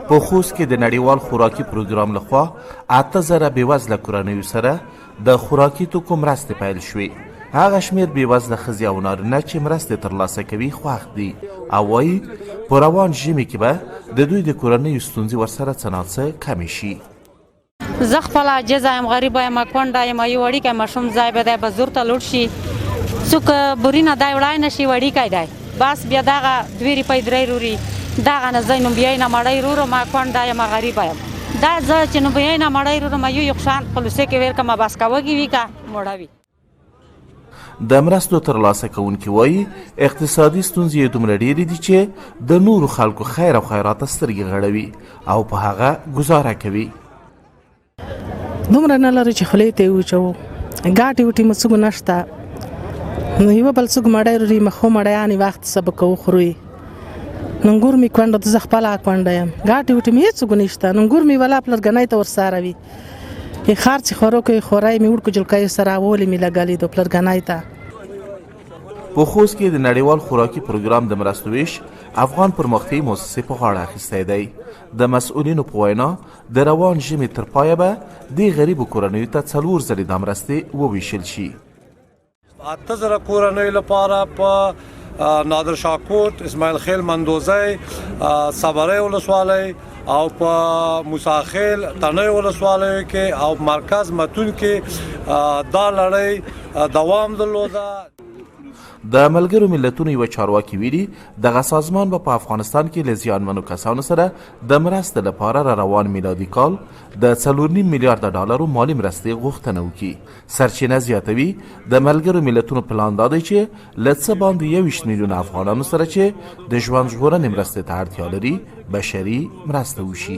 په خوست کې د نړیوال خوراکي پروګرام لخوا 8000 بېوزله کورنیو سره د خوراکي توکو مرستې پیل شوې. هغه شمېر بېوزله ښځې او نارینه چې مرستې ترلاسه کوي خوښ دي او وایي په روان ژمي کې به د دوی د کورنیو ستونزې ورسره څه ناڅه کمې شي. زه خپله عاجزه یم، غریبه یم، کونډه یم، یو وړوکی ماشوم ځای به دی به زور ته لوټ شي، څوک بورینه دی وړای نه شي، وړوکی دی، بس بیا دغه 2 روپۍ 3 روري دغه نه زه نو بیا نه مړی رورو، ما کونډه یم، غریبه یم. دا زه چې نو بیا نه مړی رورم، یو یو شان خلوصې کې ور کوم، بس که وږي وي که مړه وي. د مرستو ترلاسه کوونکي وایي اقتصادي ستونزې یې دومره ډېرې دي چې د نورو خلکو خیر او خیرات ته سترګې غړوي او په هغه ګزاره کوي. دومره نه لرو چې خولې ته یې وچوو، ګاټي وټي مو څوک نشته، نو یو بل څوک مړی روري، مخو مړیانې وخت سبا کوو خورو یې. ننګور مې کونډه ده، زه خپله کونډه یم، ګاټي وټي مې هېڅوک نشته، ننګور مې ولا پلرګنۍ ته ورسره وي، خار چې خورو کوي خورای مې وړکو جلکیو سره اولې مې لګلې دو پلرګنۍ ته. په خوست کې د نړیوال خوراکي پروګرام د مرستو ویش افغان پرمختیایي موسسې په غاړه اخیستی دی. د مسؤلینو په وینا د روان ژمي تر پایه به دې غریبو کورنیو ته 4 ځلې دا مرستې وویشل شي. 8000 کورنیو لپاره په نادر شاه کوټ، اسماعیل خیل، مندوزی، صبرۍ ولسوالۍ او په موسی خیل، تڼۍ ولسوالیو کې او مرکز متون کې دا لړۍ دوام درلوده. د ملګرو ملتونو یوه چارواکي ویلي دغه سازمان به په افغانستان کې له زیانمنو کسانو سره د مرستې لپاره را روان میلادي کال د 4.5 میلیارډ ډالرو مالي مرستې غوښتنه وکړي. سرچینه زیاتوي د ملګرو ملتونو پلان دا دی چې له څه باندې 21 میلیونه افغانانو سره چې د ژوند ژغورنې مرستې ته اړتیا لري بشري مرسته وشي.